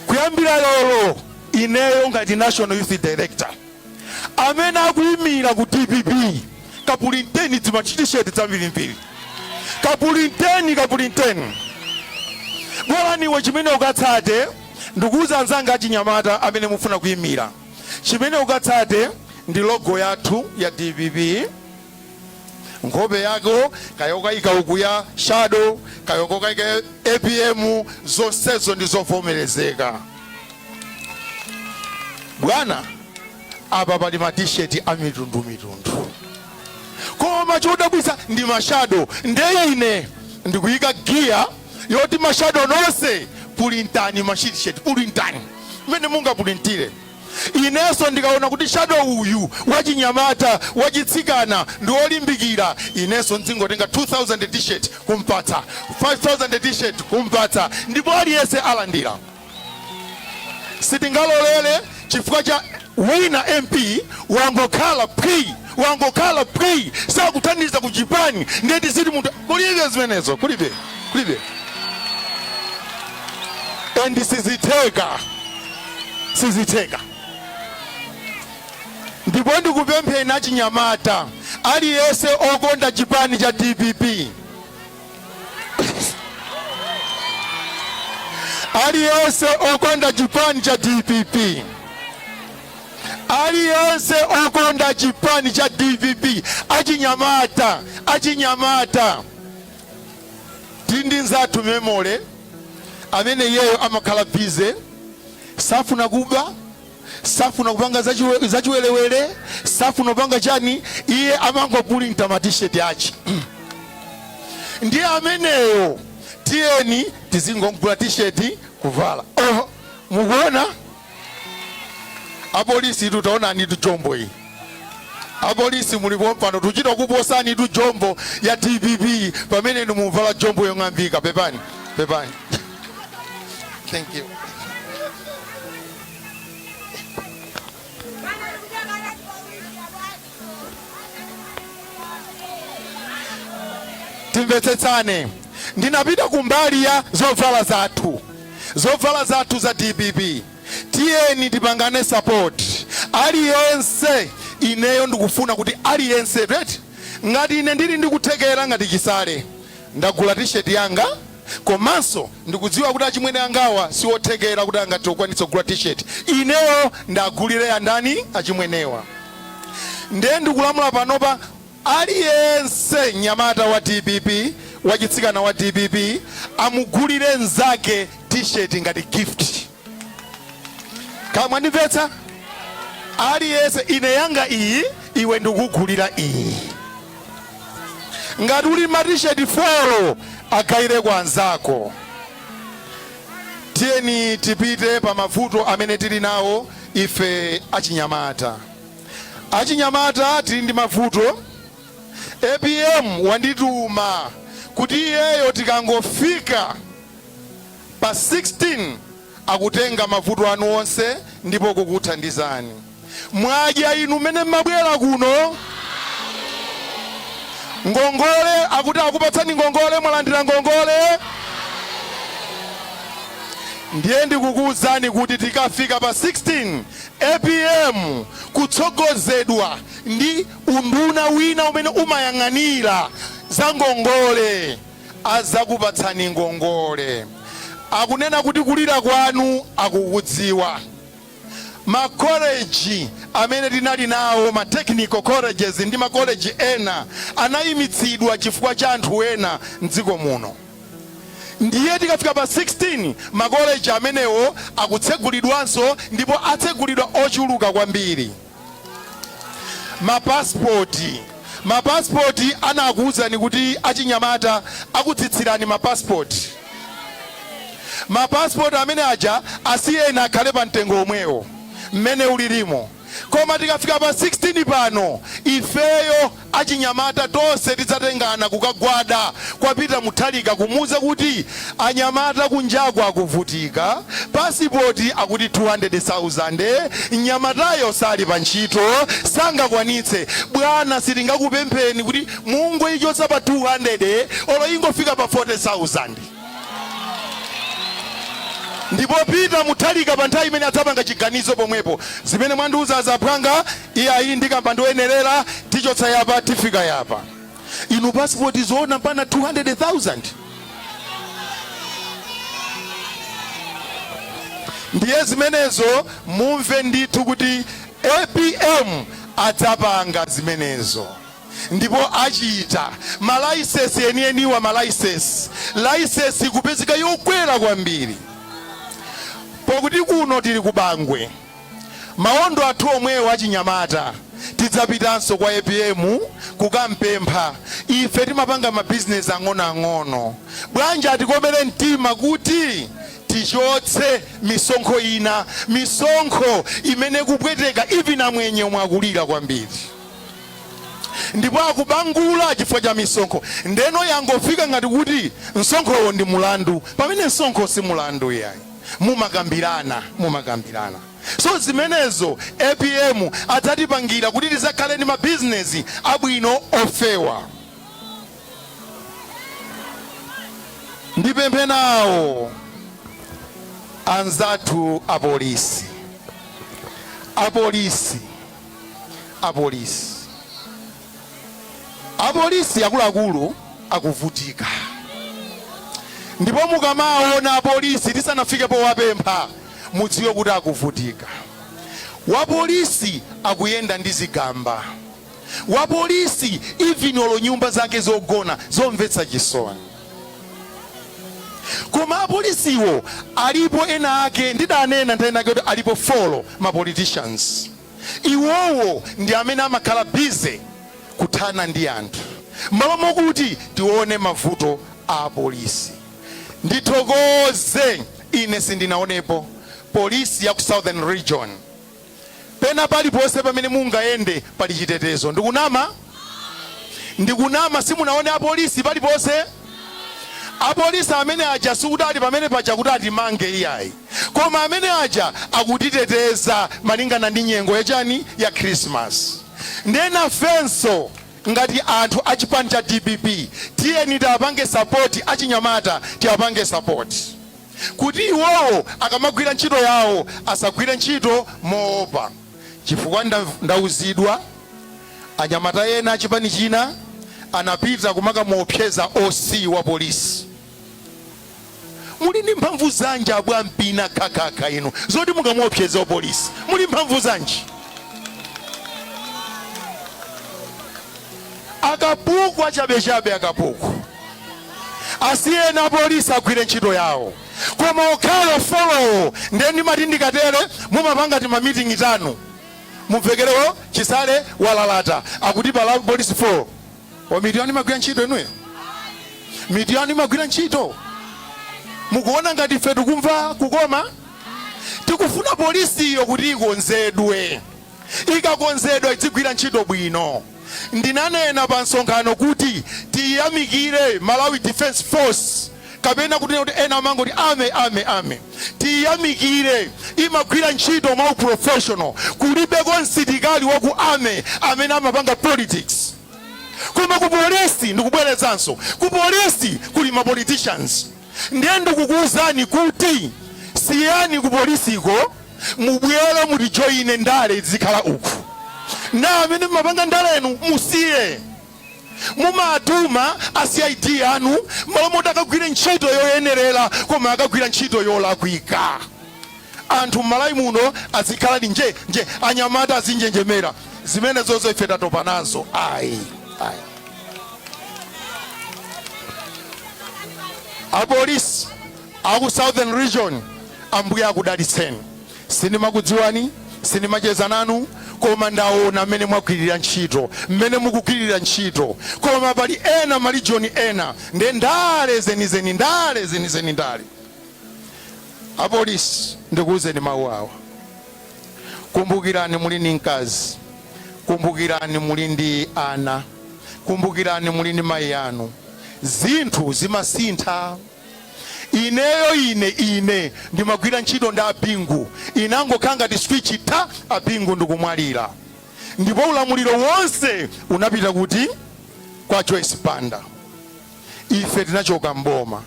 Kuyambira lero ineyo ngati national youth director amene akuyimira ku DPP, kapulinteni dzima t-shirt zambirimbiri, kapulinteni, kapulinteni, bolaniwe. Chimene ukatsate, ndikuuza anzanga achinyamata amene mufuna kuyimira, chimene ukatsate ndi logo yathu ya DPP, nkhope yako, kaya ukayika uku ya shadow, kaya ukayika APM, zonsezo ndi zovomerezeka. Bwana, apa pali ma t-shirt a mitundumitundu, koma chodabwitsa ndi ma shadow. Nde ine ndikuyika giya yoti ma shadow nonse pulintani ma t-shirt, pulintani mmene mungapulintire. Inenso ndikaona kuti shadow uyu wachinyamata, wachitsikana ndi wolimbikira, inenso ndzingotenga 2000 t-shirt kumpatsa, 5000 t-shirt kumpatsa, ndipo aliyense alandira. Sitingalolere chifukwa cha wina MP wangokhala phwi, wangokhala phwi, sakuthandiza ku chipani, ndiye tiziti munthu kulibe zimenezo, kulibe, kulibe, and sizitheka, sizitheka. Ndipo ndikupempheni achinyamata, aliyense okonda chipani cha DPP, aliyense okonda chipani cha DPP, aliyense okonda chipani cha DPP, achinyamata, achinyamata, tili ndi nzathu Memole amene iyeyo amakhala busy, safuna kuba, safuna kupanga zachiwerewere, safuna kupanga chani, iye amangopulinta ma t-shirt achi. Ndiye ameneyo tiyeni tizingogula t-shirt kuvala. Oh, mukuona
Apolisi itu, taonani tu jombo iyi. Apolisi mulipo pano, tuchita kuposani tu jombo ya DPP pamene inu muvala jombo yong'ambika. Pepani, pepani. Thank you. Timvetsetsane. Ndinapita kumbali ya zovala zathu, zovala zathu za DPP. Tiyeni tipangane support aliyense. Ineyo ndikufuna kuti aliyense, right, ngati ine ndili ndikuthekera ngati Chisale, ndagula t-shirt yanga, komanso ndikudziwa kuti achimwene angawa siwothekera kuti angathe kukwanitsa kugula t-shirt, ineyo ndagulire andani achimwenewa. Ndiye ndikulamula panopa, aliyense mnyamata wa DPP, wachitsikana wa DPP, amugulire mnzake t-shirt ngati gift. Kamwandimvetsa? Aliyense, ine yanga iyi, iwe ndikugulira iyi. Ngati uli ma t-shirt 4, agayire kwa anzako. Tiyeni tipite pa mavuto amene tili nawo ife achinyamata. Achinyamata tili ndi mavuto. APM wandituma kuti iyeyo tikangofika pa 16 akutenga mavuto anu onse ndipo kukuthandizani. Mwadya inu mmene mmabwera kuno? Ngongole, akuti akupatsani ngongole, mwalandira ngongole? Ndiye ndikukuwuzani kuti tikafika pa 16, APM kutsogozedwa ndi unduna wina umene umayang'anira za ngongole azakupatsani ngongole. Akunena kuti kulira kwanu akukudziwa. Makoleji amene tinali nawo, ma technical colleges ndi makoleji ena, anayimitsidwa chifukwa cha anthu ena mdziko muno. Ndiye tikafika pa 16, makoleji amenewo akutsegulidwanso ndipo atsegulidwa ochuluka kwambiri. Mapasipoti anakuwuzani kuti achinyamata akutsitsirani mapasipoti. Mapasipoti amene aja asiyeni akhale pa mtengo omwewo mmene ulilimo, koma tikafika pa 16 pano, ifeyo achinyamata tonse tidzatengana kukagwada kwa Peter Mutharika kumuuza kuti anyamata kunjaku akuvutika, pasipoti akuti 200,000, mnyamatayo sali pa ntchito, sangakwanitse. Bwana, sitingakupempheni kuti mungoichotsa pa 200, olo ingofika pa 40,000? Ndipo Peter Mutharika pa nthawi imene adzapanga chiganizo pomwepo: "Zimene mwandiuza azaphwanga, iyayi, ndikamba ndioyenerera, tichotsa yapa, tifika yapa." Inu, pasipoti zoona mpaka 200,000? Ndiye zimenezo mumve ndithu kuti APM adzapanga zimenezo ndipo achita. Malaisesi enieniwa, malaisesi, laisesi kupezeka yokwera kwambiri, pokuti kuno tili ku Bangwe, mawondo athu omwewo achinyamata tidzapitanso kwa APM kukampempha. Ife timapanga mabizinesi ang'onoang'ono, bwanji atikomere mtima kuti tichotse misonkho ina, misonkho imene kupweteka even amwenye omwe akulira kwambiri ndipo akubangula chifukwa cha misonkho. Ndeno yangofika ngati kuti msonkhowo ndi mulandu, pamene msonkho si mulandu yayi. Mumakambirana, mumakambirana. So zimenezo APM adzatipangira kuti tizakhale ndi mabizinesi abwino ofewa. Ndipemphe nawo anzathu apolisi, apolisi, apolisi, apolisi akuluakulu akuvutika. Ndipo mukamaona apolisi, tisanafike powapempha, mudziwe kuti akuvutika. Wapolisi akuyenda ndi zigamba, wapolisi even olo nyumba zake zogona zomvetsa chisoni. Koma apolisiwo alipo ena ake, ndidanena nthawi inake kuti alipo four ma politicians. Iwowo ndi amene amakhala busy kuthana ndi anthu malo mokuti tione mavuto a apolisi. Ndithokoze, ine sindinaonepo polisi ya ku Southern Region. Pena paliponse pamene mungayende pali chitetezo. Ndikunama? Ndikunama? Simunaone apolisi paliponse? Apolisi amene aja sikuti ali pamene paja kuti atimange iyayi, koma amene aja akutiteteza malingana ndi nyengo yachani, ya Christmas. Ndiye nafenso ngati anthu a chipani cha DPP, tiyeni tiapange support achinyamata, tiapange support kuti iwowo akamagwira ntchito yawo asagwire ntchito moopa, chifukwa ndauzidwa anyamata ena achipani china anapita kumakamuopseza OC wa polisi. Muli ndi mphamvu zanji, abwampina khakakha inu, zoti mukamuopseza wa polisi? Muli mphamvu zanji? Akapuku achabechabe, akapuku. Asiyeni apolisi agwire ntchito yawo, koma okhawo folowo. Ndiye ndimati ndikatere, mumapanga ti mamitingi tanu, mumvekerewo Chisale walalata akuti pala polisi 4 o. Mitu yanu imagwira ntchito inuyo? Mitu yanu imagwira ntchito? Mukuona ngati ife tikumva kukoma? Tikufuna polisiyo kuti ikonzedwe. Ikakonzedwa idzigwira ntchito bwino. Ndinanena pa msonkhano kuti tiyamikire Malawi Defence Force, kapena kuti ena amangoti army, army, army. Tiyamikire, imagwira ntchito mwa uprofessional. Kulibeko msilikali wa ku army amene amapanga politics. Koma ku polisi, ndikubwerezanso, ku polisi kuli ma politicians. Ndiye ndikukuwuzani kuti siyani ku polisiko, mubwere mutijoyine ndale, zikhala uku. Na amene mumapanga ndalenu musiye. Mumatuma a CID anu malo moti akagwire ntchito yoyenerera, koma akagwira ntchito yolakwika. Anthu m'Malawi muno azikhala ndi nje nje, anyamata azinjenjemera. Zimene zozo ife tatopa nazo. Ayi, ayi. Apolisi aku Southern Region, Ambuye akudalitseni. Sindimakudziwani, sindimacheza nanu, koma ndaona mmene mwagwirira ntchito, mmene mukugwirira ntchito. Koma pali ena, marijoni ena, nde ndale zenizeni, ndale zenizeni, ndale. Apolisi, ndikuwuzeni mawu awa: kumbukirani muli ndi mkazi, kumbukirani muli ndi ana, kumbukirani muli ndi mayi anu. Zinthu zimasintha. Ineyo ine ndimagwira ntchito ndi Abingu, inangokhala ngati switch ta, Abingu ndikumwalira, ndipo ulamuliro wonse unapita kuti? Kwa Joyce Banda. Ife tinachoka mboma,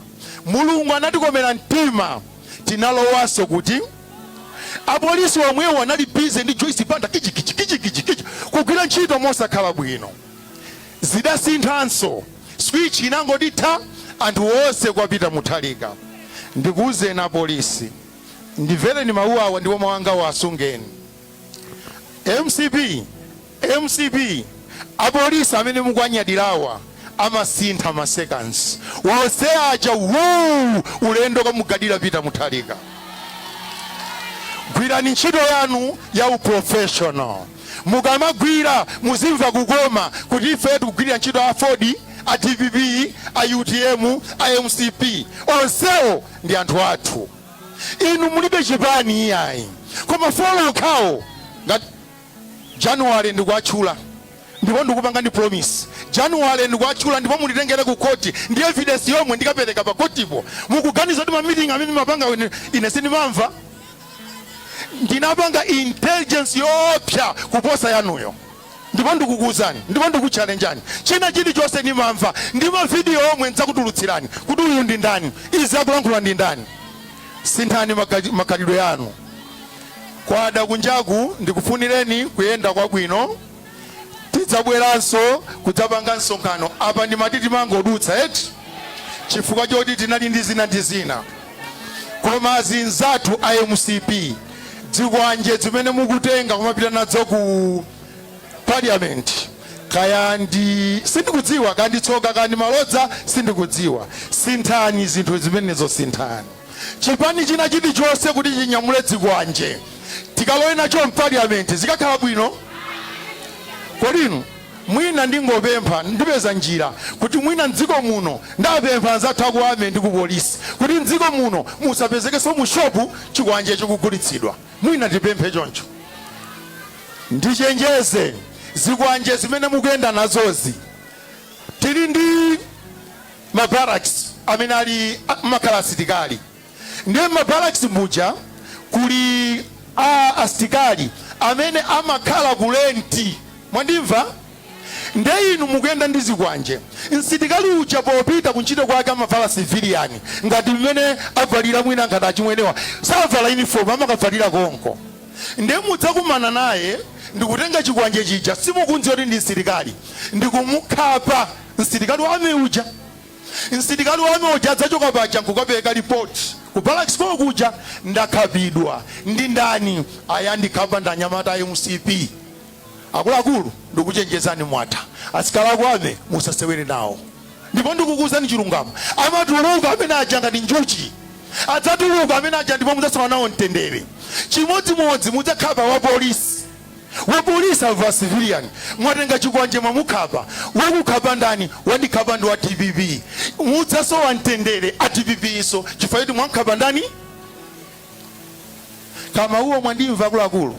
Mulungu anatikomera mtima, tinalowanso kuti apolisi omwewo anali busy ndi Joyce Banda, kichikichi kichikichi kichi, kugwira ntchito mosakhala bwino. Zidasinthanso, switch inangoti tha, anthu onse kwapita Mutharika. Ndikuwuzeni apolisi, ndimvereni mawu awa, ndipo mawu angawo asungeni. MCP, MCP, apolisi amene mukuanyadirawa amasintha ma seconds wonse aja, wuu, ulendo kamugadira Peter Mutharika. Gwirani ntchito yanu ya uprofessional. Mukamagwira muzimva kukoma kuti ife tikugwirira ntchito a AFORD, a DPP, a UTM, a MCP, onsewo ndi anthu athu. Inu mulibe chipani iyayi, koma folo okhawo ngati January ndikuatchula, ndipo ndikupanga ndi promise, January ndikuatchula, ndipo munditengere ku khoti ndi evidence yomwe ndikapereka pa khotipo. Mukuganiza kuti ma meeting amene mapanga ine sindimamva? Ndinapanga intelligence yoopsa kuposa yanuyo, ndipo ndikukuwuzani, ndipo ndikutchalenjani, china chilichonse ndimamva, ndi mavidiyo omwe ndidzakutulutsirani kuti uyu ndi ndani, izi akulankhula ndi ndani. Sinthani makhalidwe anu. Kwada kunjaku, ndikufunireni kuyenda kwabwino. Tidzabweranso kudzapanga msonkhano apa. Ndimati timangodutsa eti, chifukwa choti tinali ndi zina ndi zina. Koma azinzathu a MCP, dzikwanje zimene mukutenga kumapita nazo ku parliament, kaya ndi sindikudziwa, kaya ndi tsoka, kaya ndi malodza, sindikudziwa, sinthani zinthu zimenezo. Sinthani chipani china chilichonse kuti chinyamule dzikwanje tikalowe nacho mparliament, zikakhala bwino. Kodinu mwina ndingopempha, ndipeza njira kuti mwina mdziko muno, ndapempha anzathu aku army ndi ku polisi kuti mdziko muno musapezekenso mu shopu chikwanje chikugulitsidwa. Mwina tipemphe choncho.
Ndichenjeze, zikwanje zimene mukuyenda nazozi, tili ndi mabarracks amene ali makhala asitikali. Ndiye mabarracks muja kuli a asitikali amene amakhala ku rent. Mwandimva? Nde inu mukuyenda ndi zikwanje, msitikali uja popita kuntchito kwake amavala civilian ngati mmene avalira mwina ngati achimwenewa, savala uniform, amakavalira konko. Nde mudzakumana naye ndikutenga chikwanje chija, simukundziwa kuti ndi msilikali, ndikumukhapa msilikali wa army uja. Msilikali wa army uja adzachoka paja nkukapereka ripoti ku barracks kuja, "Ndakhapidwa ndi ndani?" "Ayandikhapa ndi anyamata a MCP." Akuluakulu, ndikuchenjezani, mwatha asikali aku army, musasewere nawo. Ndipo ndikukuwuzani chilungamo, amatuluka amene aja ngati njuchi, adzatuluka amene aja ndipo mudzasowa nawo mtendere. Chimodzimodzi mudzakhapa wa polisi, wa polisi avala civilian, mwatenga chikwanje mwamukhapa. "Wakukhapa ndani?" "Wandikhapa ndi wa DPP." Mudzasowa mtendere a DPP iso chifukwa choti mwankhapa ndani? Kama uwo mwandimva? Akuluakulu,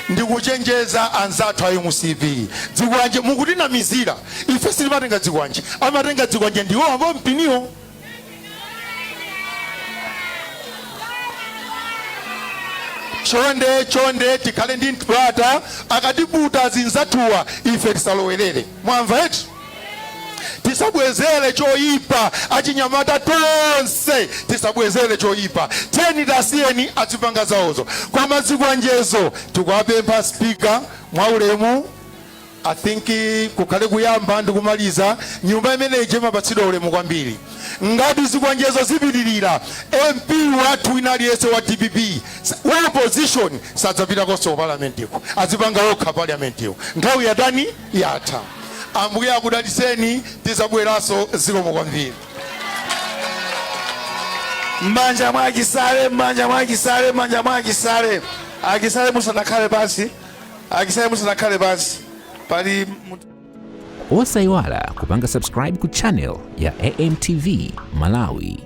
ndikuchenjeza anzathu a MCP, dzikwanje mukutinamizira. Ife sitimatenga dzikwanje, amatenga dzikwanje ndiwo ambo mpiniwo. Chonde chonde, tikhale ndi mpata. Akatiputa zinzathuwa, ife tisalowerere. Mwamva eti? Tisabwezere choyipa. Achinyamata tonse tisabwezere choyipa. Tiyeni tasiyeni azipanga zawozo, koma zikwanjezo tikuwapempha Speaker mwaulemu. I think kukhale kuyamba ndi kumaliza. Nyumba imeneyi imapatsidwa ulemu kwambiri. Ngati zikwanjezo zipitirira, MP wathu wina aliyense wa DPP wa opposition sadzapitakonso ku parliamentiko, azipanga okha parliamentiyo. Nthawi yatani? Yatha. Ambuye akudalitseni, tizabweranso. Zikomo kwambiri.
M'manja mwa Achisale, m'manja mwa Achisale, m'manja mwa Achisale. Achisale, musanakhale pansi, Achisale, musanakhale pansi, pali
Osayiwala kupanga subscribe ku channel ya AMTV Malawi.